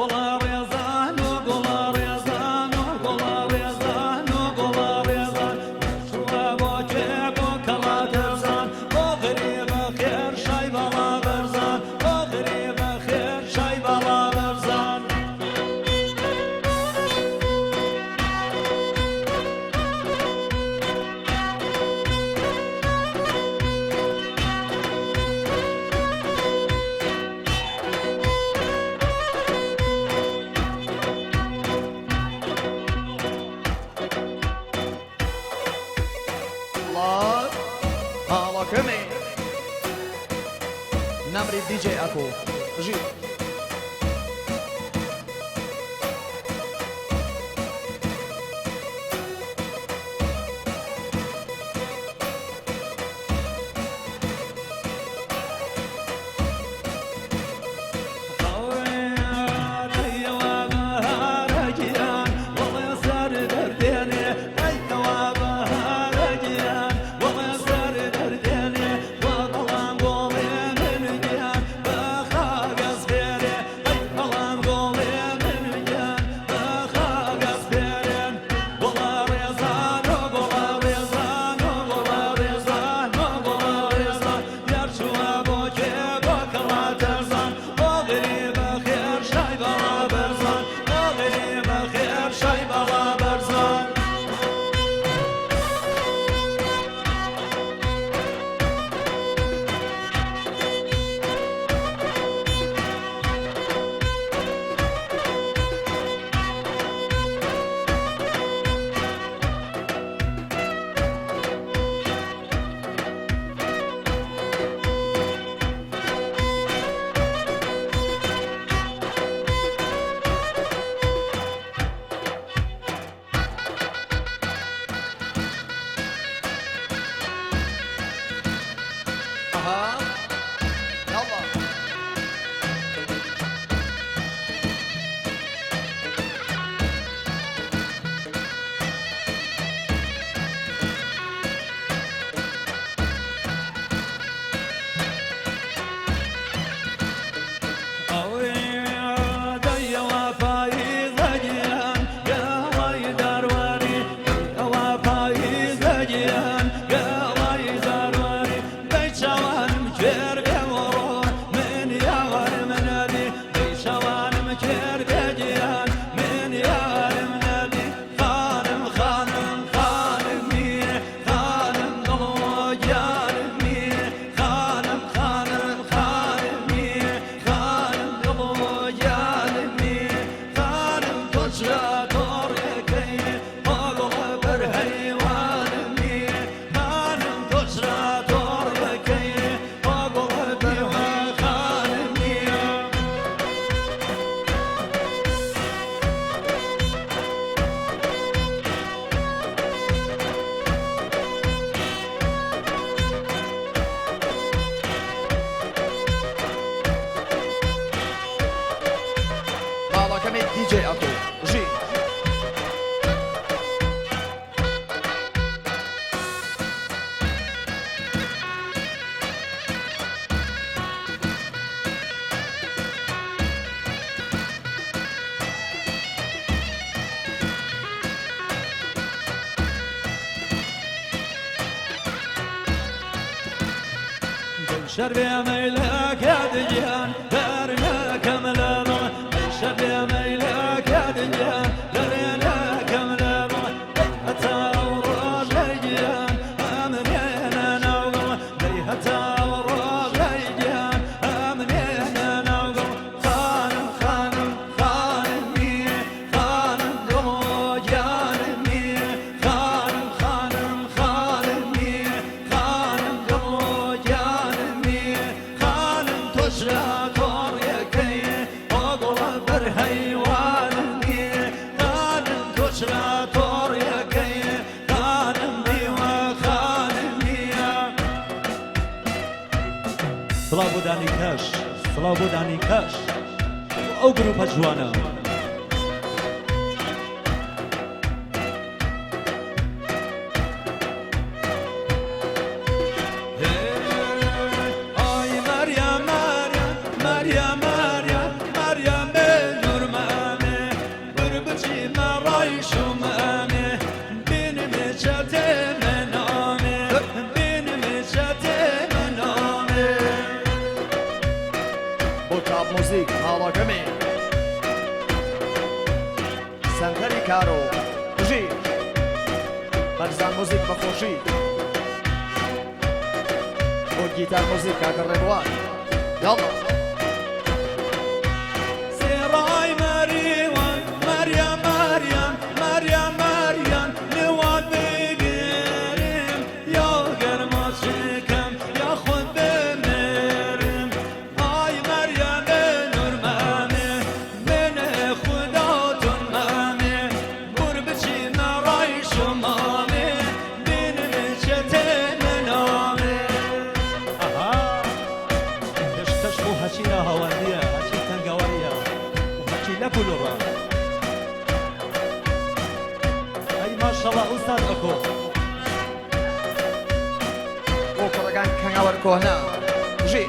گوڵە ڕێزان و گوڵە ڕێزان و گوڵە ڕێزان و گوڵە ڕێزان چووە بۆ کوێ بۆ کەڵا تەرزان بۆ غەریبە خێر شای باڵا بەرزان بۆ غەریبە خێر شای باڵا بەرزان. ماڵەکەمێ نەمری دیجێ ئەکۆ بژی. ئەها یاڵڵا. ماڵەکەمی دیجێ ئەکۆ بژی. شەربێ مەیلەکە دگیان دەرنەکەم لە دڵ شەربێ مەیلەکە دگیان دەرنەکەم لە دڵ هەتا ڕۆژ گیان ئەمنێنە ناو دڵ دەی هەتا ڕۆژ گیان ئەمنێنە ناو دڵ خانم خانم خانمی خانم دڵ گیانمی خانم خانم خانمی خانم دڵ گیانمی خانم تۆشرا تۆڕیەکەی بۆ گوڵە بەرهەیوانمی خانم تۆشرا تۆڕیەکەی خانم بیوە خانمیە. سڵاو بۆ دانی کەش، سڵاو بۆ دانی کەش ئەو گروپە جوانە. ئای ماریا ماریا ماریا ماریا ماریا نور. بۆ تاپ موزیک ماڵەکەمی سەنتەری کارۆ بژی بەرزان موزیک بەخۆشی بۆ گیتار موزیک کاکە ڕێبوار یاڵڵا. سێڕای مەریوان مەریان مەریان مەریان مەریان نوات بگرم یا گەرما شکم یا خود بمرم ئای مەریەم نورمەمێ من خوداتون مەمێ بور بچیمە ڕای شمامێ بینم چتێ منامێ. ئەها پێشکەش بۆ هەچی ناهاوەندییە، هەچی تەنگەوەرییە و هەچی لەک و لوڕە. ئەی ماشەڵا ئوستاد ئەکۆ. بۆ کوڕەکان کەنگاوەر کۆنە بژی.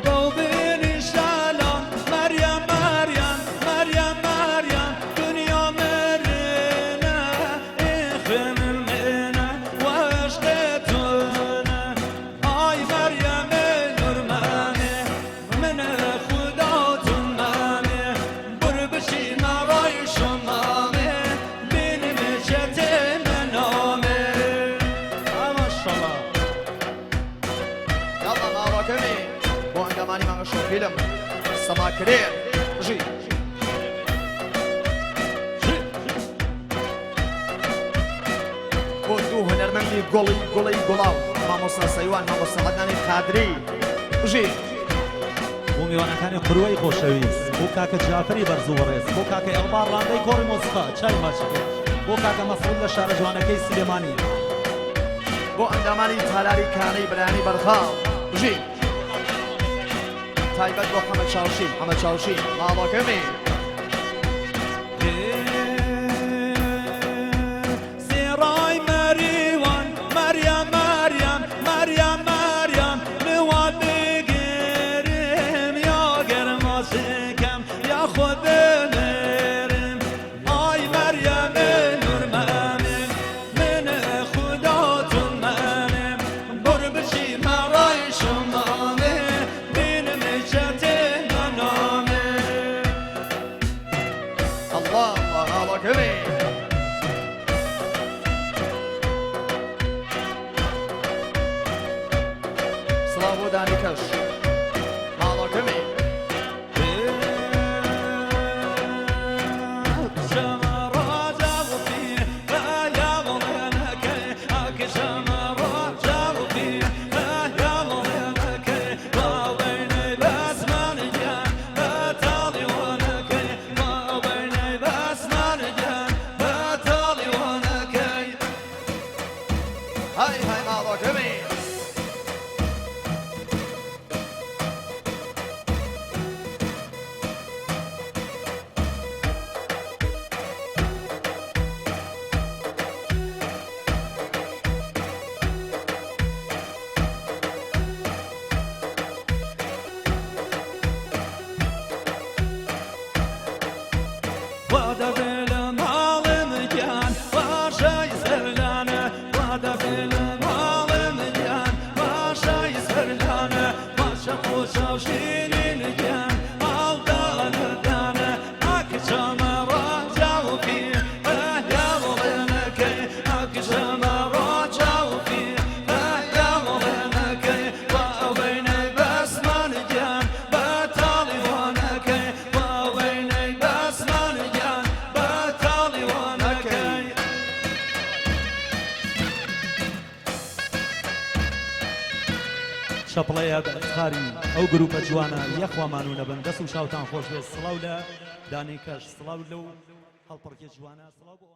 بەو بینی شالان مەریەم مەریەم مەریەم مەریەم دنیا مرنە ئێخنم منە وەشقێتونە ئای مەریەم نورمەمێ من خوداتون مەمێ بر بچیمە ڕای شمامێ بینم چتێ منامێ. ماشەڵا. یاڵڵا ماڵەکەمی بۆ ئەندامانی مانگەشەو فیلم سەما کرێ بژی. بۆ دوو هونەرمەندی گوڵی گوڵی گوڵاو مامۆستا سەیوان مامۆستا عەدنانی قادری بژی. بۆ میوانەکانی قوروەی خۆشەویست، بۆ کاکە جافری بەرز و بەڕێز، بۆ کاکە ئێڵبار ڕاندەی کۆڕی مۆسیقا چای ماچەکەی، بۆ کاکە مەسعود لە شارە جوانەکەی سلێمانی. بۆ ئەندامانی تالاری کانەی برایانی بەرخاڵ بژی. تایبەت بۆ حەمە چاوشین حەمە چاوشین ماڵەکەمی. سێڕای مەریوان مەریەم مەریەم مەریەم مەریەم نوات بگرم یا گەرما شکم یا خود بمرم ئای مەریەم نورمەمێ من خوداتون مەمێ بر بچیمە ڕای شمامێ بینم چتێ منامێ. ئەڵڵا ئەڵڵا ماڵەکەمی. سڵاو بۆ دانیکەش ماڵەکەمی. های های ماڵەکەمی. وادە لە ماڵم گیان باشای سەرلانە، وادە لە ماڵم گیان باشای سەرلانە، باشە خۆشە و شیرین گیان ئاڵدانە دانە ئاکچەمە ڕاجاوفی یا وڵێنەکەی ئاکچەمە ڕاجاوفی یا وڵێنەکەی واوەینەی بەسمان گیان بەتاڵیوانەکەی واوەینەی بەسمان گیان بەتاڵیوانەکەی. چەپڵەیە بە ئیفتخاری ئەو گروپە جوانە یەخوامان و نەبن. دەست و چاوتان خۆش بێت. سڵاو لە دانیکەش، سڵاو لەو هەڵپەڕکێ جوانە، سڵاو بۆ ئەوانە.